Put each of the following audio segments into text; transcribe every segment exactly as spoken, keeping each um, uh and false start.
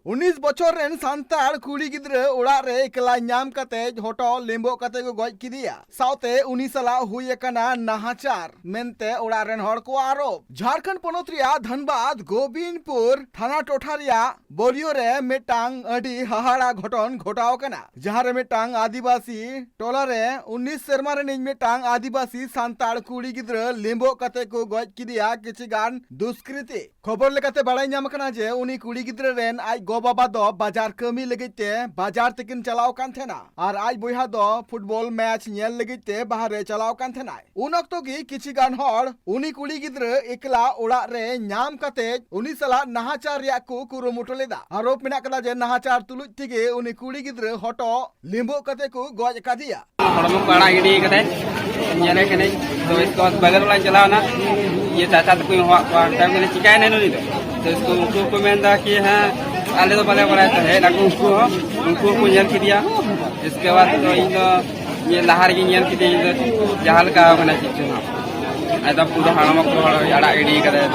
ᱩᱱᱤᱥ ᱵᱚᱪᱷᱚᱨ ᱨᱮᱱ ᱥᱟᱱᱛᱟᱲ ᱠᱩᱲᱤ ᱜᱤᱫᱽᱨᱟᱹ ᱚᱲᱟᱜ ᱨᱮ ᱮᱠᱞᱟ ᱧᱟᱢ ᱠᱟᱛᱮ ᱦᱚᱴᱚᱜ ᱞᱤᱸᱵᱚᱜ ᱠᱟᱛᱮ ᱠᱚ ᱜᱚᱡ ᱠᱮᱫᱮᱭᱟ᱾ ᱥᱟᱶᱛᱮ ᱩᱱᱤ ᱥᱟᱞᱟᱜ ᱦᱩᱭ ᱟᱠᱟᱱᱟ ᱱᱟᱦᱟᱪᱟᱨ ᱢᱮᱱᱛᱮ ᱚᱲᱟᱜ ᱨᱮᱱ ᱦᱚᱲ ᱠᱚ ᱟᱨᱳᱯ᱾ ᱡᱷᱟᱲᱠᱷᱚᱸᱰ ᱯᱚᱱᱚᱛ ᱨᱮᱭᱟᱜ ᱫᱷᱟᱱᱵᱟᱫᱽ ᱜᱳᱵᱤᱱᱫᱯᱩᱨ ᱛᱷᱟᱱᱟ ᱴᱚᱴᱷᱟ ᱨᱮᱭᱟᱜ ᱵᱳᱨᱤᱭᱳ ᱨᱮ ᱢᱤᱫᱴᱟᱝ ᱟᱹᱰᱤ ᱦᱟᱦᱟᱲᱟ ᱜᱷᱚᱴᱚᱱ ᱜᱷᱚᱴᱟᱣ ᱟᱠᱟᱱᱟ, ᱡᱟᱦᱟᱸ ᱨᱮ ᱢᱤᱫᱴᱟᱝ ᱟᱹᱫᱤᱵᱟᱹᱥᱤ ᱴᱚᱞᱟ ᱨᱮ ᱩᱱᱤᱥ ᱥᱮᱨᱢᱟ ᱨᱤᱱᱤᱡ ᱢᱤᱫᱴᱟᱝ ᱟᱹᱫᱤᱵᱟᱹᱥᱤ ᱥᱟᱱᱛᱟᱲ ᱠᱩᱲᱤ ᱜᱤᱫᱽᱨᱟᱹ ᱞᱤᱸᱵᱚᱜ ᱠᱟᱛᱮ ᱠᱚ ᱜᱚᱡ ᱠᱮᱫᱮᱭᱟ ᱠᱤᱪᱷᱤ ᱜᱟᱱ ᱫᱩᱥᱠᱨᱤᱛᱤ᱾ ᱠᱷᱚᱵᱚᱨ ᱞᱮᱠᱟᱛᱮ ᱵᱟᱲᱟᱭ ᱧᱟᱢ ᱟᱠᱟᱱᱟ ᱡᱮ ᱩᱱᱤ ᱠᱩᱲᱤ ᱜᱤᱫᱽᱨᱟᱹ ᱨᱮᱱ ᱟᱡ ᱜᱚ ᱵᱟᱵᱟ ᱫᱚ ᱵᱟᱡᱟᱨ ᱠᱟᱹᱢᱤ ᱞᱟᱹᱜᱤᱫ ᱛᱮ ᱵᱟᱡᱟᱨ ᱛᱮᱠᱤᱱ ᱪᱟᱞᱟᱣ ᱠᱟᱱ ᱛᱟᱦᱮᱱᱟ ᱟᱨ ᱟᱡ ᱵᱚᱭᱦᱟ ᱫᱚ ᱯᱷᱩᱴᱵᱚᱞ ᱢᱮᱪ ᱧᱮᱞ ᱞᱟᱹᱜᱤᱫ ᱛᱮ ᱵᱟᱦᱨᱮ ᱪᱟᱞᱟᱣ ᱠᱟᱱ ᱛᱟᱦᱮᱱᱟᱭ᱾ ᱩᱱ ᱚᱠᱛᱚ ᱜᱮ ᱠᱤᱪᱷᱤ ᱜᱟᱱ ᱦᱚᱲ ᱩᱱᱤ ᱠᱩᱲᱤ ᱜᱤᱫᱽᱨᱟᱹ ᱮᱠᱞᱟ ᱚᱲᱟᱜ ᱨᱮ ᱧᱟᱢ ᱠᱟᱛᱮ ᱩᱱᱤ ᱥᱟᱞᱟᱜ ᱱᱟᱦᱟᱪᱟᱨ ᱨᱮᱭᱟᱜ ᱠᱚ ᱠᱩᱨᱩᱢᱩᱴᱩ ᱞᱮᱫᱟ᱾ ᱟᱨᱳᱯ ᱢᱮᱱᱟᱜ ᱠᱟᱫᱟ ᱡᱮ ᱱᱟᱦᱟᱪᱟᱨ ᱛᱩᱞᱩᱡ ᱛᱮᱜᱮ ᱩᱱᱤ ᱠᱩᱲᱤ ᱜᱤᱫᱽᱨᱟᱹ ᱦᱚᱴᱚᱜ ᱞᱤᱸᱵᱚᱜ ᱠᱟᱛᱮ ᱠᱚ ᱜᱚᱡ ᱟᱠᱟᱫᱮᱭᱟ᱾ ᱦᱚᱲᱢᱚ ᱠᱚ ᱟᱲᱟᱜ ᱜᱤᱰᱤ ᱠᱟᱫᱟᱭ, ᱧᱮᱞᱮ ᱠᱟᱹᱱᱟᱹᱧ᱾ ᱛᱚ ᱤᱥᱠᱮ ᱵᱟᱫ ᱵᱟᱜᱟᱞ ᱚᱲᱟᱜ ᱤᱧ ᱪᱟᱞᱟᱣ ᱮᱱᱟ, ᱤᱭᱟᱹ ᱪᱟᱪᱟ ᱛᱟᱠᱚᱧ ᱦᱚᱦᱚᱣᱟᱫ ᱠᱚᱣᱟ, ᱢᱮᱛᱟᱭ ᱠᱟᱹᱱᱟᱹᱧ, "ᱪᱤᱠᱟᱭᱮᱱᱟᱭ ᱱᱩᱭ ᱫᱚ?" ᱛᱚ ᱤᱥᱠᱮ ᱩᱱᱠᱩ ᱠᱚ ᱢᱮᱱ ᱮᱫᱟ ᱠᱤ, "ᱦᱮᱸ, ᱟᱞᱮ ᱫᱚ ᱵᱟᱞᱮ ᱵᱟᱲᱟᱭᱟ᱾" ᱛᱚ ᱦᱮᱡ ᱱᱟᱠᱚ ᱩᱱᱠᱩ ᱦᱚᱸ, ᱩᱱᱠᱩ ᱦᱚᱸᱠᱚ ᱧᱮᱞ ᱠᱮᱫᱮᱭᱟ᱾ ᱤᱥᱠᱮ ᱵᱟᱫ ᱫᱚ ᱤᱧ ᱫᱚ ᱤᱭᱟᱹ ᱞᱟᱦᱟ ᱨᱮᱜᱮᱧ ᱧᱮᱞ ᱠᱮᱫᱮᱭᱟ, ᱤᱧ ᱫᱚ ᱡᱟᱦᱟᱸ ᱞᱮᱠᱟ ᱟᱠᱟᱱᱟ ᱪᱮᱫ ᱪᱚᱝ ᱦᱟᱸᱜ, ᱮᱠᱫᱚᱢ ᱯᱩᱨᱟᱹ ᱦᱚᱲᱢᱚ ᱠᱚ ᱦᱚᱲ ᱟᱲᱟᱜ ᱜᱤᱰᱤ ᱠᱟᱫᱟᱭ᱾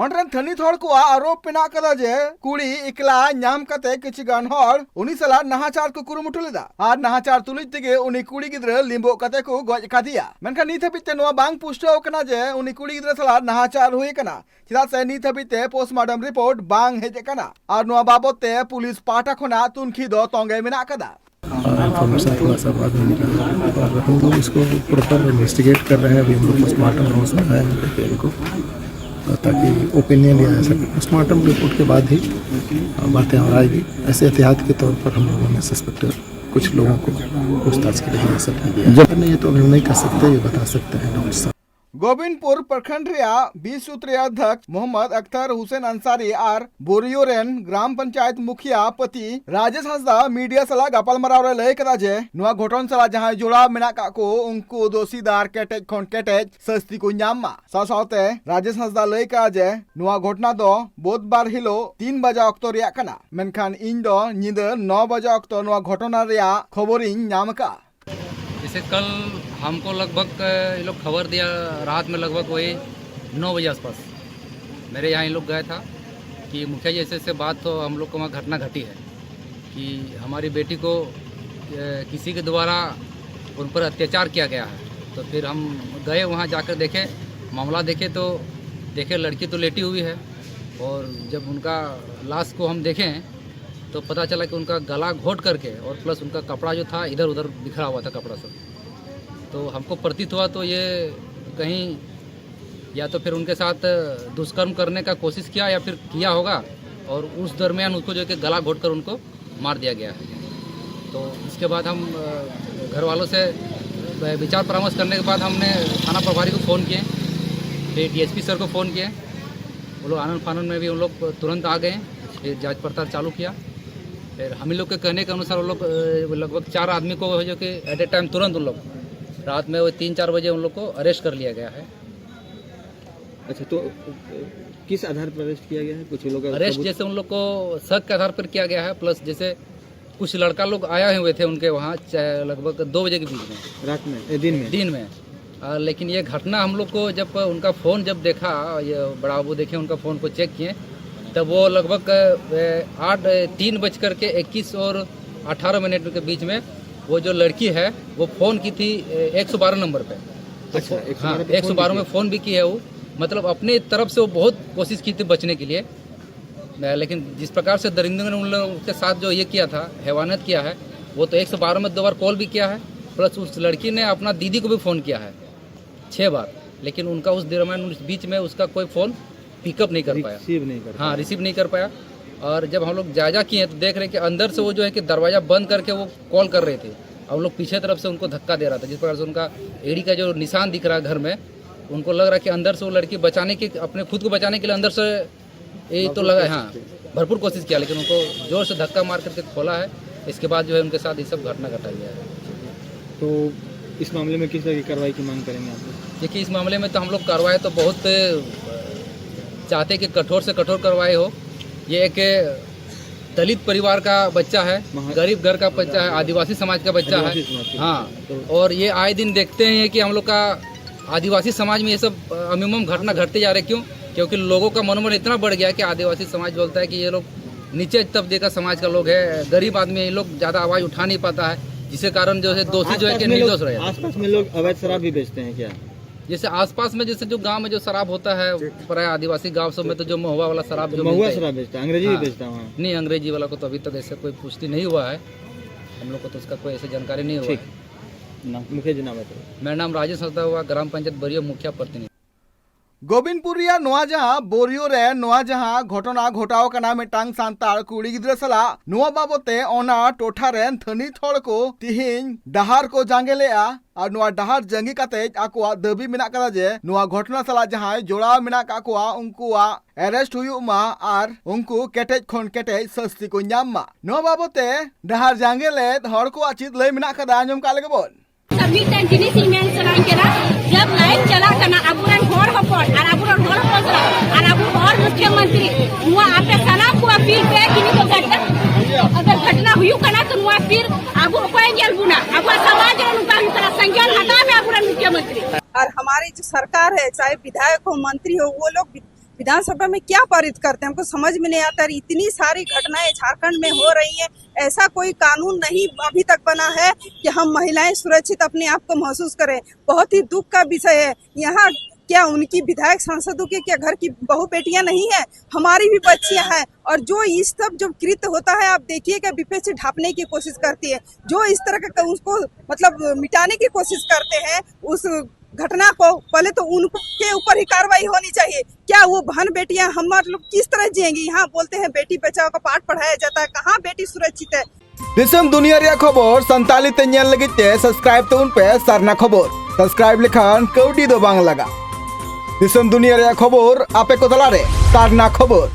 ᱚᱸᱰᱮ ᱨᱮᱱ ᱛᱷᱟᱹᱱᱤᱛ ᱦᱚᱲ ᱠᱚᱣᱟᱜ ᱟᱨᱳᱯ ᱢᱮᱱᱟᱜ ᱟᱠᱟᱫᱟ ᱡᱮ ᱠᱩᱲᱤ ᱮᱠᱞᱟ ᱧᱟᱢ ᱠᱟᱛᱮ ᱠᱤᱪᱷᱩ ᱜᱟᱱ ᱦᱚᱲ ᱩᱱᱤ ᱥᱟᱞᱟᱜ ᱱᱟᱦᱟᱪᱟᱨ ᱠᱚ ᱠᱩᱨᱩᱢᱩᱴᱩ ᱞᱮᱫᱟ ᱟᱨ ᱱᱟᱦᱟᱪᱟᱨ ᱛᱩᱞᱩᱡ ᱛᱮᱜᱮ ᱩᱱᱤ ᱠᱩᱲᱤ ᱜᱤᱫᱽᱨᱟᱹ ᱞᱤᱸᱵᱚᱜ ᱠᱟᱛᱮ ᱠᱚ ᱜᱚᱡ ᱟᱠᱟᱫᱮᱭᱟ᱾ ᱢᱮᱱᱠᱷᱟᱱ ᱱᱤᱛ ᱦᱟᱹᱵᱤᱡ ᱛᱮ ᱱᱚᱣᱟ ᱵᱟᱝ ᱯᱩᱥᱴᱟᱹᱣ ᱟᱠᱟᱱᱟ ᱡᱮ ᱩᱱᱤ ᱠᱩᱲᱤ ᱜᱤᱫᱽᱨᱟᱹ ᱥᱟᱞᱟᱜ ᱱᱟᱦᱟᱪᱟᱨ ᱦᱩᱭ ᱟᱠᱟᱱᱟ, ᱪᱮᱫᱟᱜ ᱥᱮ ᱱᱤᱛ ᱦᱟᱹᱵᱤᱡ ᱛᱮ ᱯᱳᱥᱴᱢᱚᱨᱴᱮᱢ ᱨᱤᱯᱳᱨᱴ ᱵᱟᱝ ᱦᱮᱡ ᱟᱠᱟᱱᱟ ᱟᱨ ᱱᱚᱣᱟ ᱵᱟᱵᱚᱛ ᱛᱮ ᱯᱩᱞᱤᱥ ᱯᱟᱦᱴᱟ ᱠᱷᱚᱱᱟᱜ ᱛᱩᱱᱠᱷᱤ ᱫᱚ ᱛᱚᱸᱜᱮ ᱢᱮᱱᱟᱜ ᱟᱠᱟᱫᱟ᱾ इन्फॉर्मेशन थोड़ा सा बाद में मिला और हम लोग इसको प्रॉपर इन्वेस्टिगेट कर रहे हैं। अभी हम लोग पोस्टमार्टम हाउस में आए हैं बेल को, ताकि ओपिनियन लिया जा सके। पोस्टमार्टम रिपोर्ट के बाद ही बातें और आएगी। ऐसे एहतियात के तौर पर हम लोगों ने सस्पेक्ट कुछ लोगों को पूछताछ के लिए हिरासत में लिया है। नहीं, ये तो अभी हम नहीं कह सकते, ये बता सकते हैं डॉक्टर साहब। ᱜᱳᱵᱤᱱᱫᱯᱩᱨ ᱯᱨᱚᱠᱷᱚᱸᱰ ᱨᱮᱭᱟᱜ ᱵᱤᱥ ᱥᱩᱛᱨᱤᱭᱟ ᱚᱫᱷᱭᱚᱠᱥ ᱢᱚᱦᱚᱢᱢᱚᱫ ᱟᱠᱛᱟᱨ ᱦᱩᱥᱮᱱ ᱟᱱᱥᱟᱨᱤ ᱟᱨ ᱵᱳᱨᱤᱭᱳ ᱨᱮᱱ ᱜᱨᱟᱢ ᱯᱚᱧᱪᱟᱭᱮᱛ ᱢᱩᱠᱷᱤᱭᱟ ᱯᱟᱹᱛᱤ ᱨᱟᱡᱮᱥ ᱦᱟᱸᱥᱫᱟ ᱢᱤᱰᱤᱭᱟ ᱥᱟᱞᱟᱜ ᱜᱟᱯᱟᱞᱢᱟᱨᱟᱣ ᱨᱮ ᱞᱟᱹᱭ ᱠᱟᱫᱟ ᱡᱮ ᱱᱚᱣᱟ ᱜᱷᱚᱴᱚᱱ ᱥᱟᱞᱟᱜ ᱡᱟᱦᱟᱸᱭ ᱡᱚᱲᱟᱣ ᱢᱮᱱᱟᱜ ᱠᱟᱜ ᱠᱚ ᱩᱱᱠᱩ ᱫᱚᱥᱤᱫᱟᱨ ᱠᱮᱴᱮᱡ ᱠᱷᱚᱱ ᱠᱮᱴᱮᱡ ᱥᱟᱹᱥᱛᱤ ᱠᱚ ᱧᱟᱢ ᱢᱟ᱾ ᱥᱟᱶ ᱥᱟᱶᱛᱮ ᱨᱟᱡᱮᱥ ᱦᱟᱸᱥᱫᱟ ᱞᱟᱹᱭ ᱠᱟᱜᱼᱟ ᱡᱮ ᱱᱚᱣᱟ ᱜᱷᱚᱴᱚᱱᱟ ᱫᱚ ᱵᱩᱫᱷᱵᱟᱨ ᱦᱤᱞᱳᱜ ᱛᱤᱱ ᱵᱟᱡᱟ ᱚᱠᱛᱚ ᱨᱮᱭᱟᱜ ᱠᱟᱱᱟ, ᱢᱮᱱᱠᱷᱟᱱ ᱤᱧ ᱫᱚ ᱧᱤᱫᱟᱹ ᱱᱚ ᱵᱟᱡᱟ ᱚᱠᱛᱚ ᱱᱚᱣᱟ ᱜᱷᱚᱴᱚᱱᱟ ᱨᱮᱭᱟᱜ ᱠᱷᱚᱵᱚᱨᱤᱧ ᱧᱟᱢ ᱟᱠᱟᱫᱼᱟ᱾ इसे कल हमको लगभग ये लोग खबर दिया रात में, लगभग वही नौ बजे आसपास मेरे यहाँ ये लोग गया था। कि मुखिया जी, ऐसे ऐसे बात तो हम लोग को वहाँ घटना घटी है कि हमारी बेटी को, अ, किसी के द्वारा उन पर अत्याचार किया गया है। तो फिर हम गए वहाँ जाकर देखे, मामला देखे तो देखे लड़की तो लेटी हुई है, और जब उनका लाश को हम देखें तो पता चला कि उनका गला घोट करके और प्लस उनका कपड़ा जो था इधर उधर बिखरा हुआ था कपड़ा सब। तो हमको प्रतीत हुआ तो ये कहीं या तो फिर उनके साथ दुष्कर्म करने का कोशिश किया या फिर किया होगा, और उस दरमियान उसको जो है कि गला घोट कर उनको मार दिया गया है। तो इसके बाद हम, अ, घर वालों से, अ, विचार परामर्श करने के बाद हमने थाना प्रभारी को फ़ोन किए, फिर डीएसपी सर को फ़ोन किए। वो लोग आनन फानन में भी उन लोग तुरंत आ गए, फिर जांच पड़ताल चालू किया। फिर हम ही लोग के कहने के अनुसार वो लोग, अ, लगभग चार आदमी को जो कि एट ए टाइम तुरंत उन लोग रात में वो तीन चार बजे उन लोग को अरेस्ट कर लिया गया है। अच्छा, तो किस आधार पर अरेस्ट किया गया है? कुछ लोग अरेस्ट जैसे उन लोग को शक के आधार पर किया गया है, प्लस जैसे कुछ लड़का लोग आया हुए थे उनके वहाँ च-, लगभग दो बजे के बीच में, रात में, ए, दिन में? दिन में। आ, लेकिन ये घटना हम लोग को जब उनका फ़ोन जब देखा, ये बड़ा बाबू देखे उनका फ़ोन को चेक किए, तब वो लगभग, ए, आठ, ए, तीन बज करके इक्कीस और अठारह मिनट के बीच में वो जो लड़की है वो फ़ोन की थी, ए, एक सौ बारह नंबर पे। अच्छा, एक सौ बारह हाँ, पे एक सौ बारह फ़ोन में फ़ोन भी की है वो। मतलब अपने तरफ से वो बहुत कोशिश की थी बचने के लिए, लेकिन जिस प्रकार से दरिंदों ने उन लोगों के साथ जो ये किया था, हैवानियत किया है, वो तो एक सौ बारह में दो बार कॉल भी किया है, प्लस उस लड़की ने अपना दीदी को भी फ़ोन किया है छः बार, लेकिन उनका उस दरमियान, उस बीच में उसका कोई फ़ोन पिकअप नहीं कर पाया। रिसीव नहीं कर हाँ, पाया। रिसीव नहीं कर पाया। और जब हम लोग जायजा किए तो देख रहे कि अंदर से वो जो है कि दरवाज़ा बंद करके वो कॉल कर रहे थे, और हम लोग पीछे तरफ से उनको धक्का दे रहा था, जिस प्रकार से उनका एड़ी का जो निशान दिख रहा है घर में, उनको लग रहा कि अंदर से वो लड़की बचाने के, अपने खुद को बचाने के लिए अंदर से ये तो लगा है, हाँ, भरपूर कोशिश किया, लेकिन उनको जोर से धक्का मार करके खोला है। इसके बाद जो है उनके साथ ये सब घटना घटा गया है। तो इस मामले में किस तरह की कार्रवाई की मांग करेंगे आप लोग? देखिए, इस मामले में तो हम लोग कार्रवाई तो बहुत चाहते कि कठोर से कठोर कार्रवाई हो। ये एक दलित परिवार का बच्चा है, महा- गरीब घर का बच्चा है, आदिवासी समाज का बच्चा आदिवासी है। समाज का। हाँ, और ये आए दिन देखते हैं कि हम लोग का आदिवासी समाज में ये सब अमिमम घटना घटते जा रहे। क्यों? क्योंकि लोगों का मनोबल इतना बढ़ गया कि आदिवासी समाज बोलता है कि ये लोग नीचे तबके का समाज का लोग है, गरीब आदमी है, ये लोग ज़्यादा आवाज़ उठा नहीं पाता है, जिसके कारण जो है दोषी जो है कि निर्दोष रहे। आसपास में लोग अवैध शराब भी बेचते हैं क्या? जैसे आसपास में जैसे जो गांव में जो शराब होता है, प्राय आदिवासी गांव सब में तो जो महुआ वाला शराब जो महुआ शराब बेचता है, अंग्रेजी भी बेचता है वहाँ? नहीं, अंग्रेजी वाला को तो अभी तक ऐसे कोई पुष्टि नहीं हुआ है, हम लोग को तो उसका कोई ऐसे जानकारी नहीं हुआ है। मुखिया जी, नाम बताइए। मेरा नाम राजेश हंसदा हुआ, ग्राम पंचायत बरियो, मुखिया प्रतिनिधि। गोविंदपुर ᱨᱮᱭᱟᱜ ᱱᱚᱣᱟ ᱡᱟᱦᱟᱸ ᱵᱳᱨᱤᱭᱳ ᱨᱮ ᱱᱚᱣᱟ ᱡᱟᱦᱟᱸ ᱜᱷᱚᱴᱚᱱᱟ ᱜᱷᱚᱴᱟᱣ ᱠᱟᱱᱟ ᱢᱤᱫᱴᱟᱝ ᱥᱟᱱᱛᱟᱲ ᱠᱩᱲᱤ ᱜᱤᱫᱽᱨᱟᱹ ᱥᱟᱞᱟᱜ, ᱱᱚᱣᱟ ᱵᱟᱵᱚᱛ ᱛᱮ ᱚᱱᱟ ᱴᱚᱴᱷᱟ ᱨᱮᱱ ᱛᱷᱟᱹᱱᱤᱛ ᱦᱚᱲ ᱠᱚ ᱛᱤᱦᱤᱧ ᱰᱟᱦᱟᱨ ᱠᱚ ᱡᱟᱸᱜᱮ ᱞᱮᱜᱼᱟ᱾ ᱟᱨ ᱱᱚᱣᱟ ᱰᱟᱦᱟᱨ ᱡᱟᱸᱜᱮ ᱠᱟᱛᱮ ᱟᱠᱚᱣᱟᱜ ᱫᱟᱹᱵᱤ ᱢᱮᱱᱟᱜ ᱠᱟᱫᱟ ᱡᱮ ᱱᱚᱣᱟ ᱜᱷᱚᱴᱚᱱᱟ ᱥᱟᱞᱟᱜ ᱡᱟᱦᱟᱸᱭ ᱡᱚᱲᱟᱣ ᱢᱮᱱᱟᱜ ᱠᱟᱜ ᱠᱚᱣᱟ, ᱩᱱᱠᱩᱣᱟᱜ ᱮᱨᱮᱥᱴ ᱦᱩᱭᱩᱜ ᱢᱟ ᱟᱨ ᱩᱱᱠᱩ ᱠᱮᱴᱮᱡ ᱠᱷᱚᱱ ᱠᱮᱴᱮᱡ ᱥᱟᱹᱥᱛᱤ ᱠᱚ ᱧᱟᱢ ᱢᱟ᱾ ᱱᱚᱣᱟ ᱵᱟᱵᱚᱛ ᱛᱮ ᱰᱟᱦᱟᱨ ᱡᱟᱸᱜᱮ ᱞᱮᱫ ᱦᱚᱲ ᱠᱚᱣᱟᱜ ᱪᱮᱫ ᱞᱟᱹᱭ ᱢᱮᱱᱟᱜ ᱠᱟᱫᱟ, ᱟᱸᱡᱚᱢ ᱠᱟᱜ ᱞᱮᱜᱮ ᱵᱚᱱ᱾ ᱢᱤᱫᱴᱟᱝ ᱡᱤᱱᱤᱥ ᱤᱧ ᱢᱮᱱ ᱥᱟᱱᱟᱧ ᱠᱟᱱᱟ, ᱡᱟᱵ ᱞᱟᱭᱤᱱ ᱪᱟᱞᱟᱜ ᱠᱟᱱᱟ, ᱟᱵᱚᱨᱮᱱ ᱦᱚᱲ ᱦᱚᱯᱚᱱ ᱟᱨ ᱟᱵᱚᱨᱮᱱ ᱦᱚᱲ ᱦᱚᱯᱚᱱ ᱥᱟᱞᱟᱜ ᱟᱨ ᱟᱵᱚ ᱦᱚᱲ ᱢᱩᱠᱷᱭᱟᱹ ᱢᱚᱱᱛᱨᱤ, ᱱᱚᱣᱟ ᱟᱯᱮ ᱥᱟᱱᱟᱢ ᱠᱚᱣᱟᱜ ᱯᱷᱤᱨ ᱯᱮ ᱠᱤᱱᱤ ᱠᱚ ᱜᱷᱟᱴᱱᱟ, ᱟᱜᱟᱨ ᱜᱷᱟᱴᱱᱟ ᱦᱩᱭᱩᱜ ᱠᱟᱱᱟ ᱛᱚ ᱱᱚᱣᱟ ᱯᱷᱤᱨ ᱟᱵᱚ ᱚᱠᱚᱭᱮ ᱧᱮᱞ ᱵᱚᱱᱟ? ᱟᱵᱚᱣᱟᱜ ᱥᱚᱢᱟᱡᱽ ᱨᱮ ᱱᱚᱝᱠᱟ ᱦᱩᱭᱩᱜ ᱠᱟᱱᱟ, ᱥᱮᱸᱜᱮᱞ ᱦᱟᱛᱟᱣ ᱢᱮ ᱟᱵᱚᱨᱮᱱ ᱢᱩᱠᱷᱭᱟᱹ ᱢᱚᱱᱛᱨᱤ᱾ और हमारी जो सरकार है, चाहे विधायक हो, मंत्री हो, वो लोग विधानसभा में क्या पारित करते हैं, हमको समझ में नहीं आता। और इतनी सारी घटनाएं झारखंड में हो रही हैं, ऐसा कोई कानून नहीं अभी तक बना है कि हम महिलाएं सुरक्षित अपने आप को महसूस करें। बहुत ही दुख का विषय है। यहाँ क्या उनकी विधायक सांसदों के क्या घर की बहू बेटियां नहीं है? हमारी भी बच्चियां हैं। और जो इस सब जो कृत्य होता है, आप देखिएगा, विपक्ष ढांपने की कोशिश करती है, जो इस तरह का उसको मतलब मिटाने की कोशिश करते हैं उस घटना को, पहले तो उनके ऊपर ही कार्रवाई होनी चाहिए। क्या वो बहन बेटियां हम लोग किस तरह जिएंगी? यहाँ बोलते हैं बेटी बचाओ का पाठ पढ़ाया जाता है, कहाँ बेटी सुरक्षित है? ᱫᱤᱥᱚᱢ ᱫᱩᱱᱤᱭᱟᱹ ᱨᱮᱭᱟᱜ ᱠᱷᱚᱵᱚᱨ ᱥᱟᱱᱛᱟᱲᱤ ᱛᱮ ᱧᱮᱞ ᱞᱟᱹᱜᱤᱫ ᱛᱮ ᱥᱟᱵᱥᱠᱨᱟᱭᱤᱵ ᱛᱟᱵᱚᱱ ᱯᱮ ᱥᱟᱨᱱᱟ ᱠᱷᱚᱵᱚᱨ᱾ ᱥᱟᱵᱥᱠᱨᱟᱭᱤᱵ ᱞᱮᱠᱷᱟᱱ ᱠᱟᱹᱣᱰᱤ ᱫᱚ ᱵᱟᱝ ᱞᱟᱜᱟᱜᱼᱟ᱾ ᱫᱤᱥᱚᱢ ᱫᱩᱱᱤᱭᱟᱹ ᱨᱮᱭᱟᱜ ᱠᱷᱚᱵᱚᱨ ᱟᱯᱮ ᱠᱚ ᱛᱟᱞᱟᱨᱮ ᱥᱟᱨᱱᱟ ᱠᱷᱚᱵᱚᱨ᱾